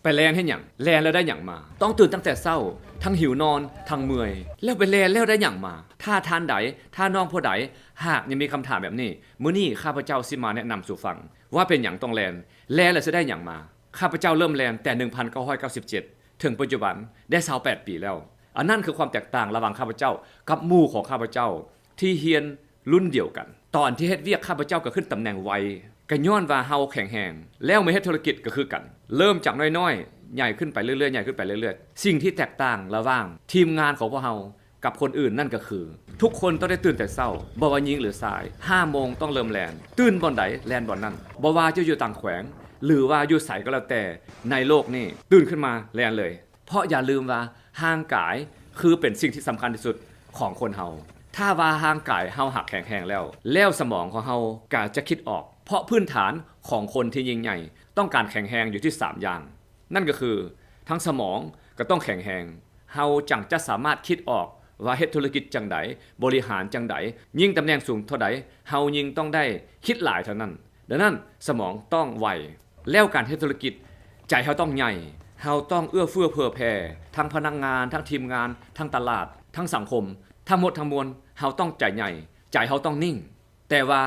ປແລ່ນເຮັດຫຍັງ? ແລ່ນແລ້ວໄດ້ຫຍັງມາ? ຕ້ອງຕື່ນຕັ້ງແຕ່ເຊົ້າ, ທັງຫິວນອນ, ທັງເມື່ອຍ, ແລ້ວໄປແລ່ນແລ້ວໄດ້ຫຍັງມາ? ຖ້າທ່ານໃດ, ຖ້ານ້ອງຜູ້ໃດ ຫາກຍັງມີຄຳຖາມແບບນີ້, ມື້ນີ້ຂ້າພະເຈົ້າຊິມາແນະນຳສູ່ຟັງວ່າເປັນຫຍັງຕ້ອງແລ່ນ, ແລ່ນແລ້ວຊິໄດ້ຫຍັງມາ. ຂ້າພະເຈົ້າເລີ່ມແລ່ນແຕ່ໜຶ່ງພັນເກົ້າຮ້ອຍເກົ້າສິບເຈັດ ເຖິງປັດຈຸບັນໄດ້ຊາວແປດປີແລ້ວ. ອັນນັ້ນຄືຄວາມແຕກຕ່າງລະຫວ່າງຂ້າພະເຈົ້າກັບໝູ່ຂອງຂ້າພະເຈົ້າທີ່ຮຽນລຸ້ນດຽວກັນ. ຕອນທີ່ເຮັດວຽກ ຂ້າພະເຈົ້າກໍຂຶ້ນຕຳແໜ່ງໄວ, ກໍຍ້ອນວ່າເຮົາແຂງແຮງ. ແລ້ວມາເຮັດທຸລະກິດກໍຄືກັນ, ເລີ່ມຈາກນ້ອຍໆ ໃຫຍ່ຂຶ້ນໄປເລື້ອຍໆ, ໃຫຍ່ຂຶ້ນໄປເລື້ອຍໆ. ສິ່ງທີ່ແຕກຕ່າງລະຫວ່າງທີມງານຂອງພວກເຮົາ ກັບຄົນອື່ນນັ້ນກໍຄື ທຸກຄົນຕ້ອງໄດ້ຕື່ນແຕ່ເຊົ້າ, ບໍ່ວ່າຍິງຫຼືຊາຍ, ຫ້າໂມງຕ້ອງເລີ່ມແລ່ນ, ຕື່ນບ່ອນໃດແລ່ນບ່ອນນັ້ນ. ບໍ່ວ່າຈະຢູ່ຕ່າງແຂວງ ຫຼືວ່າຢູ່ໃສກໍແລ້ວແຕ່ໃນໂລກນີ້, ຕື່ນຂຶ້ນມາແລ່ນເລີຍ. ເພາະຢ່າລືມວ່າຮ່າງກາຍຄືເປັນສິ່ງທີ່ສຳຄັນທີ່ສຸດຂອງຄົນເຮົາ. ຖ້າວ່າຮ່າງກາຍເຮົາຫາກແຂງແຮງແລ້ວ, ແລ້ວສະໝອງຂອງເຮົາກໍຈະຄິດອອກ. ເພາະພື້ນຖານຂອງຄົນທີ່ຍິ່ງໃຫຍ່ຕ້ອງການແຂງແຮງຢູ່ທີ່ສາມຢ່າງ. ນັ້ນກໍຄື ທັງສະໝອງກໍຕ້ອງແຂງແຮງ, ເຮົາຈັ່ງຈະສາມາດຄິດອອກວ່າເຮັດທຸລະກິດຈັ່ງໃດ, ບໍລິຫານຈັ່ງໃດ, ຍິ່ງຕຳແໜ່ງສູງເທົ່າໃດ, ເຮົາຍິ່ງຕ້ອງໄດ້ຄິດຫຼາຍເທົ່ານັ້ນ. ດັ່ງນັ້ນ ສະໝອງຕ້ອງໄວ. ແລ້ວການເຮັດທຸລະກິດ, ໃຈເຮົາຕ້ອງໃຫຍ່, ເຮົາຕ້ອງເອື້ອເຟື້ອເຜື່ອແຜ່, ທັງພະນັກງານ, ທັງທີມງານ, ທັງຕະຫຼາດ, ທັງສັງຄົມ, ທັງໝົດທັງມວນ ເຮົາຕ້ອງໃຈໃຫຍ່, ໃຈເຮົາຕ້ອງນິ່ງ. ແຕ່ວ່າ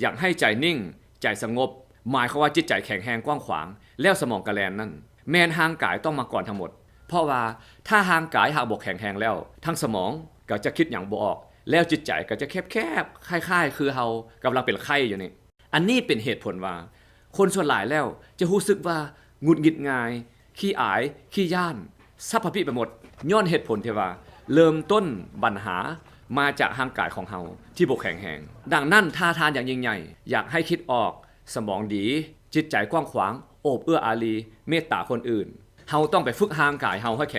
ຢາກໃຫ້ໃຈນິ່ງ, ໃຈສະຫງົບ, ໝາຍຄວາມວ່າຈິດໃຈແຂງແຮງກວ້າງຂວາງ, ແລ້ວສະໝອງກະແລ່ນນັ້ນ ແມ່ນຮ່າງກາຍຕ້ອງມາກ່ອນທັງໝົດ. ເພາະວ່າຖ້າຮ່າງກາຍຫາກບໍ່ແຂງແຮງແລ້ວ, ທັງສະໝອງກໍຈະຄິດຫຍັງບໍ່ອອກ, ແລ້ວຈິດໃຈກໍຈະແຄບໆ, ຄ້າຍໆຄືເຮົາກຳລັງເປັນໄຂ້ຢູ່ນີ້. ອັນນີ້ເປັນເຫດຜົນວ່າ ຄົນສ່ວນຫຼາຍແລ້ວຈະຮູ້ສຶກວ່າຫງຸດຫງິດງ່າຍ, ຂີ້ອາຍ, ຂີ້ຢ້ານ, ສັບພະປິໄປໝົດ, ຍ້ອນເຫດຜົນທີ່ວ່າເລີ່ມຕົ້ນບັນຫາມາຈາກຮ່າງກາຍຂອງເຮົາທີ່ບໍ່ແຂງແຮງ. ດັ່ງນັ້ນ ຖ້າທ່ານຢາກຍິ່ງໃຫຍ່, ຢາກໃຫ້ຄິດອອກ, ສະໝອງດີ, ຈິດໃຈກວ້າງຂວາງ, ໂອບເອື້ອອາລີ, ເມດຕາຄົນອື່ນ, ເຮົາຕ້ອງໄປຝຶກຮ່າງກາຍເຮົາໃຫ້ແຂງ